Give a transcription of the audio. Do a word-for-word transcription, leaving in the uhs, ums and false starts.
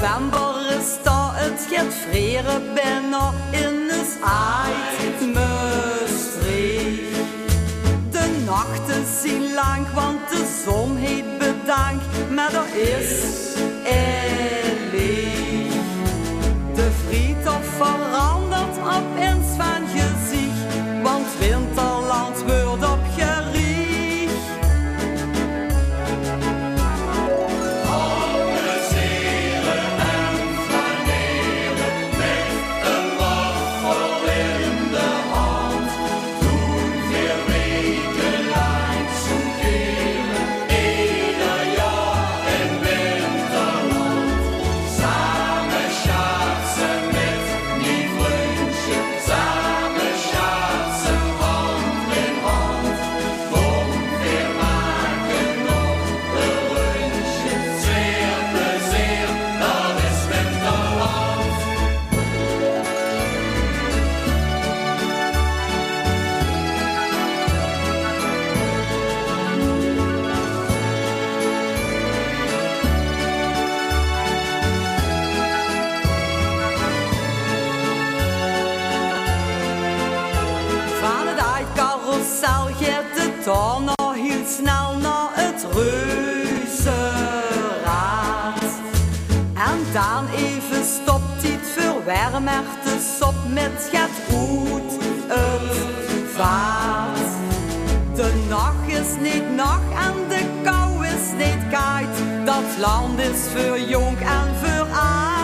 November is dao, 't geit vrere binne in us aajd Mestreech. De nachte zien laank, want de zon heet bedaank, mer d'r is ein leech. De vriethof verandert op ins van geziech, want winterland weurt opgeriech. Van 't aajd carrousel geit 't daan nog hiel snel nao 't reuzeraad. En daan eve stoptied veur wermertesop mit get oet 't vaat. De nach is neet nach en de kou is neet kaajd. Dat land is veur jónk en veur aajd.